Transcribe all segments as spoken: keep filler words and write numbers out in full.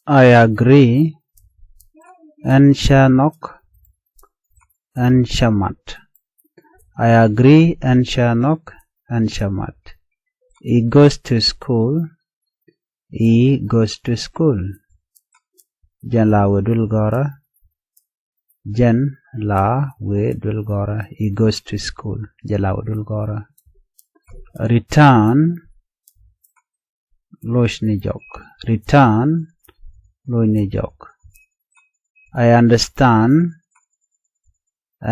I agree. Ɛn cä nhɔk. Ɛn cä mat. I agree. Ɛn cä nhɔk. Ɛn cä mat. He goes to school. He goes to school. Jɛn la wee duël gɔ̱rä. Jɛn la wee duël gɔ̱rä. He goes to school. Jɛn la wee duël gɔ̱rä. Return. Loc ni jɔk. Return. Loc ni jɔk. I understand.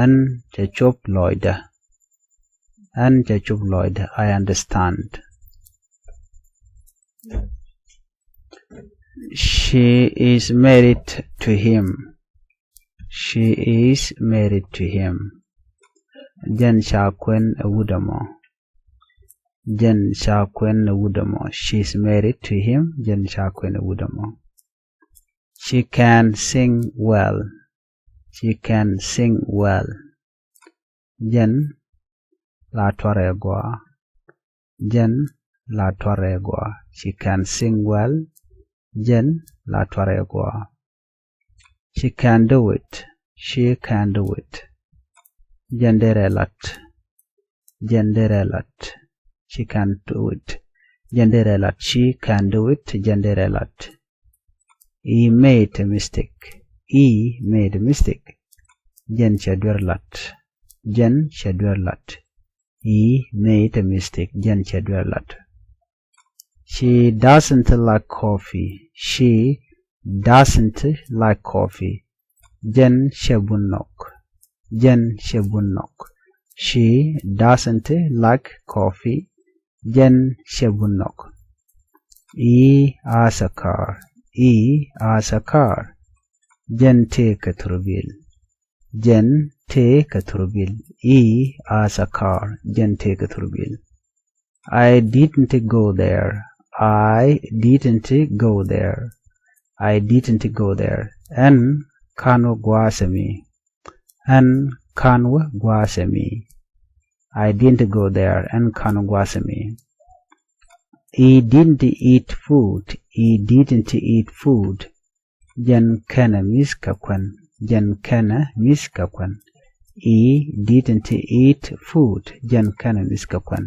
Ɛn cɛ cop lɔcdä. Ɛn cɛ cop lɔcdä. I understand. She is married to him. She is married to him. Jɛn ca kuɛn ɛ wut ɛmɔ. Jɛn ca kuɛn ɛ wut ɛmɔ. She is married to him. Jɛn ca kuɛn ɛ wut ɛmɔ. She can sing well. She can sing well. Jɛn la tuarɛ gɔaa. Jɛn la tuarɛ gɔaa. She can sing well. Jɛn la tuarɛ gɔaa. She can do it. She can do it. Jɛn derɛ lat. Jɛn derɛ lat. She can do it. Jɛn derɛ lat. She can do it. Jɛn derɛ lat. He made a mistake. He made a mistake. Jɛn cɛ duer lat. Jɛn cɛ duer lat. He made a mistake. Jɛn cɛ duer lat. She doesn't like coffee. She doesn't like coffee. Jɛn cɛ bun nhɔk. Jɛn cɛ bun nhɔk. She doesn't like coffee. Jɛn cɛ bun nhɔk. He has a car. He has a car. Jɛn tëë kɛ thurbil. Jɛn tëë kɛ thurbil. He has a car. Jɛn tëë kɛ thurbil. I didn't go there. I didn't go there. I didn't go there. Ɛn /ka̱n wä gua̱a̱th ɛmi. Ɛn /ka̱n wä gua̱a̱th ɛmi. I didn't go there. Ɛn /ka̱n wä gua̱a̱th ɛmi. He didn't eat food. He didn't eat food. Jɛn /kenɛ mi̱th kɛ kuɛn. Jɛn /kenɛ mi̱th kɛ kuɛn. He didn't eat food. Jɛn /kenɛ mi̱th kɛ kuɛn.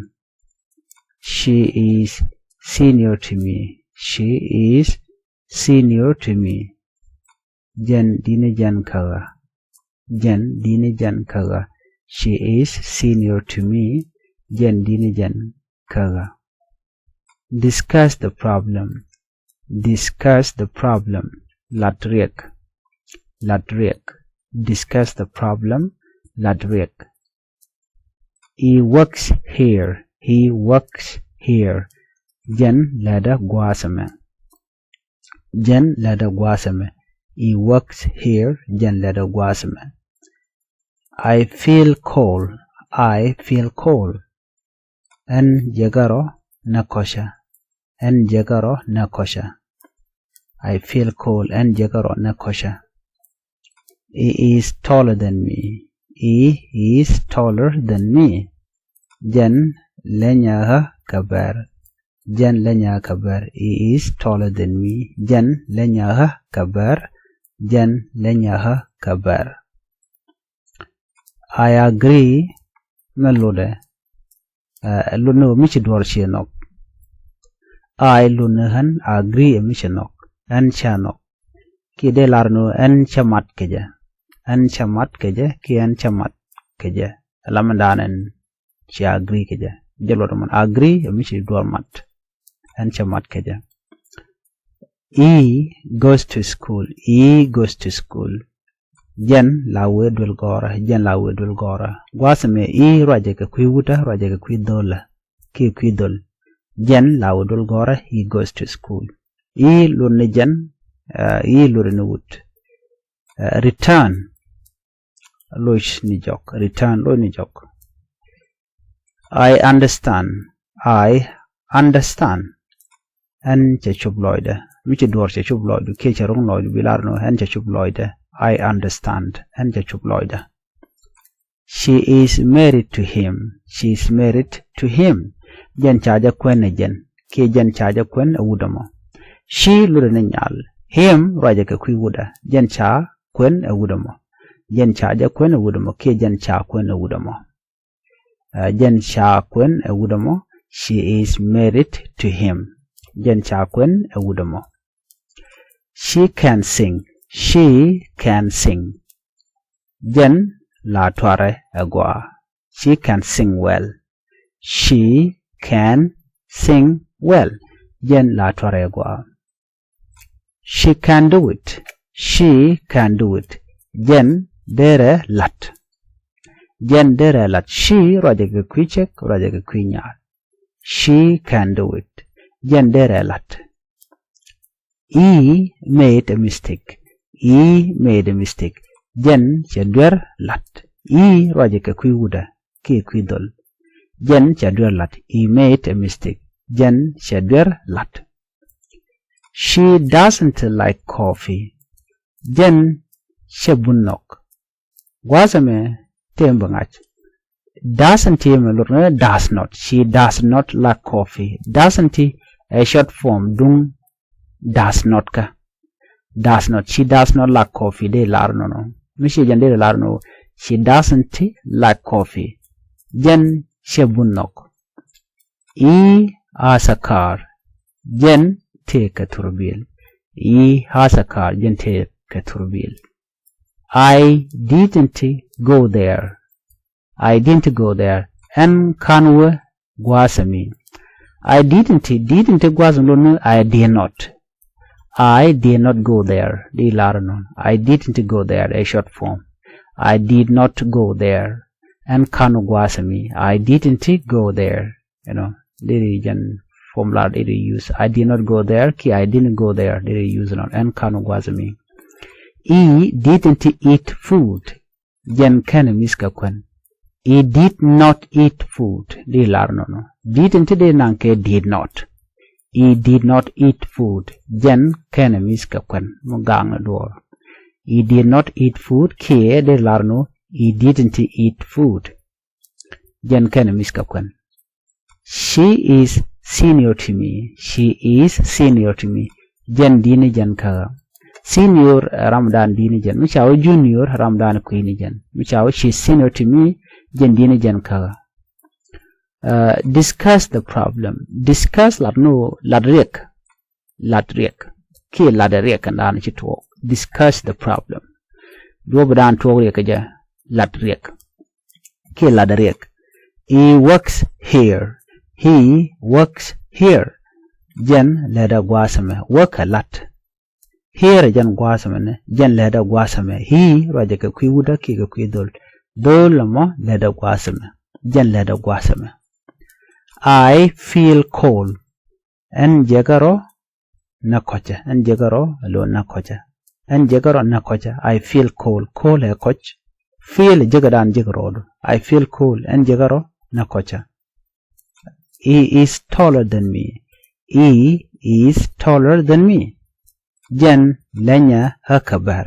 She is senior to me. She is senior to me. Jɛn di̱t ni jɛn kä ɣä. Jɛn di̱t ni jɛn kä ɣä. She is senior to me. Jɛn di̱t ni jɛn kä ɣä. Discuss the problem. Discuss the problem. Lat riɛk. Lat riɛk. Discuss the problem. Lat riɛk. He works here. He works here. Jɛn lätdä gua̱a̱th ɛmɛ. Jɛn lätdä gua̱a̱th ɛmɛ. He works here. Jɛn lätdä gua̱a̱th ɛmɛ. I feel cold. I feel cold. Ɛn jekɛ rɔ nɛ kɔcä. Ɛn jekɛ rɔ nɛ kɔcä. I feel cold. Ɛn jekɛ rɔ nɛ kɔcä. He is taller than me. He is taller than me. Jɛn leny ɛ ɣä kɛ bɛr. Jɛn leny ɛ ɣä kɛ bɛr. He is taller than me. Jɛn leny ɛ ɣä kɛ bɛr. Jɛn leny ɛ ɣä kɛ bɛr. I agree. Mɛ lotdɛ. Ɛ, lotni ɣöö mi ci duɔ̱ɔ̱r ciɛ nhɔk. I lotni ɣän agree ɛ mi ci nhɔk. Ɛn cä nhɔk. Kiɛ dee lar ni ɣöö ɛn cä mat kɛ jɛ. Ɛn cä mat kɛ jɛ kiɛ ɛn cä mat kɛ jɛ. Ɛ lamɛndan ɛn ci agree kɛ jɛ. Jɛ luɔt ɛmɔn agree ɛ mi ci duɔ̱ɔ̱r mat. Ɛn cä mat kɛ jɛ. He goes to school. He goes to school. Jɛn la wee duel gɔrä. Jɛn la wee duel gɔrä. Gua̱a̱th ɛmɛ he ruacɛ kɛ kui̱ wutdä, ruacɛ kɛ kui̱ dho̱lä kiɛ kui̱ dho̱l. Jɛn la wee duel gɔrä. He goes to school. He lotni jɛn, ɛ, he lotni wut. Ɛ, return. Loc ni jɔk. Return, loc ni jɔk. I understand. I understand. Ɛn cɛ cop lɔcdä. Mi ci duɔ̱ɔ̱r cɛ cop lɔcdu kiɛ cɛ ro̱ŋ lɔcdu bi lar ni ɣöö ɛn cɛ cop lɔcdä. I understand. Ɛn cɛ cop lɔcdä. She is married to him. She is married to him. Jɛn ca jɛ kuɛn ɛ jɛn kiɛ jɛn ca jɛ kuɛn ɛ wut ɛmɔ. She lotdɛ ni nyal. Him ruacɛ kɛ kui̱ wutdä. Jɛn ca kuɛn ɛ wut ɛmɔ. Jɛn ca jɛ kuɛn ɛ wut ɛmɔ kiɛ jɛn ca kuɛn ɛ wut ɛmɔ. Ɛ, jɛn ca kuɛn ɛ wut ɛmɔ. She is married to him. Jɛn ca kuɛn ɛ wut ɛmɔ. She can sing. She can sing. Jɛn la tuarɛ ɛ gɔaa. She can sing well. She can sing well. Jɛn la tuarɛ ɛ gɔaa. She can do it. She can do it. Jɛn derɛ la̱t. Jɛn derɛ la̱t. She ruacɛ kɛ kui̱ cek, ruacɛ kɛ kui̱ nyaal. She can do it. Jɛn derɛ la̱t. He made a mistake. He made a mistake. Jɛn cɛ duer la̱t. He ruacɛ kɛ kui̱ wutdä kiɛ kui̱ dhol. Jɛn cɛ duer la̱t. He made a mistake. Jɛn cɛ duer la̱t. She doesn't like coffee. Jɛn cɛ bun nhɔk. Gua̱a̱th ɛmɛ tëë mi bi ŋa̱c. Doesn't tëë mi lot ni does not. She does not like coffee. Doesn't ɛ short form duŋ does not kä. Does not. She does not like coffee. Dee lar nɔnɔ. Mi ci jɛn dee lar nɔ. She doesn't like coffee. Jɛn cɛ bun nhɔk. He has a car. Jɛn tëë kɛ thurbil. He has a car. Jɛn tëë kɛ thurbil. I didn't go there. I didn't go there. Ɛn /ka̱n wä gua̱a̱th ɛmɛ. I didn't, didn't gua̱a̱th ɛmɛ lot ni I did not. I did not go there. Di lar nɔ. I didn't go there, a short form. I did not go there. Ɛn /ka̱n wä gua̱a̱th ɛmɛ. I didn't go there. You know, deri jɛn formula deri use. I did not go there kiɛ I didn't go there. Deri use nɔ. Ɛn /ka̱n wä gua̱a̱th ɛmɛ. He didn't eat food. Jɛn /kenɛ mi̱th kɛ kuɛn. He did not eat food. Di lar nɔnɔ. Didn't dee naŋ kɛ did not. He did not eat food. Jɛn /kenɛ mi̱th kɛ kuɛn. Mi gaŋ ni duɔɔr. He did not eat food kiɛ dee lar nɔ. He didn't eat food. Jɛn /kenɛ mi̱th kɛ kuɛn. She is senior to me. She is senior to me. Jɛn di̱t ni jɛn kä ɣä. Senior, eh, ram dan di̱t ni jɛn. Mi ca wä junior, ram dan kui̱ ni jɛn. Mi ca wä she is senior to me. Jɛn di̱t ni jɛn kä ɣä. Eh, discuss the problem. Discuss lat ni lat riɛk. Lat riɛk. Kiɛ lat riɛk kɛn dan ci tuɔɔk. Discuss the problem. Duɔ̱p dan tuɔɔk riɛk kɛ jɛ. Lat riɛk. Kiɛ lat riɛk. He works here. He works here. Jɛn lätdɛ gua̱a̱th ɛmɛ. Work ɛ lat. Here jɛn gua̱a̱th ɛmɛ ni. Jɛn lätdɛ gua̱a̱th ɛmɛ. He ruacɛ kɛ kui̱ wutdä kiɛ kɛ kui̱ dhol. Dhol ɛmɔ lätdɛ gua̱a̱th ɛmɛ. Jɛn lätdɛ gua̱a̱th ɛmɛ. I feel cold. Ɛn jekɛ rɔ nä kɔcä. Ɛn jekɛ rɔ alo nä kɔcä. Ɛn jekɛ rɔ nä kɔcä. I feel cold. Cold ɛ kɔc. Feel jekɛ dan jekɛ rɔɔdu. I feel cold. Ɛn jekɛ rɔ nä kɔcä. He is taller than me. He is taller than me. Jɛn lɛnyä ɣä kɛ bär.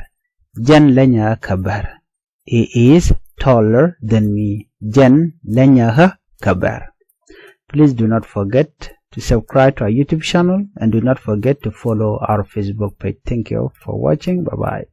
Jɛn lɛnyä ɣä kɛ bär. He is taller than me. Jɛn lɛnyä ɣä kɛ bär. Please do not forget to subscribe to our YouTube channel and do not forget to follow our Facebook page. Thank you for watching. Bye bye.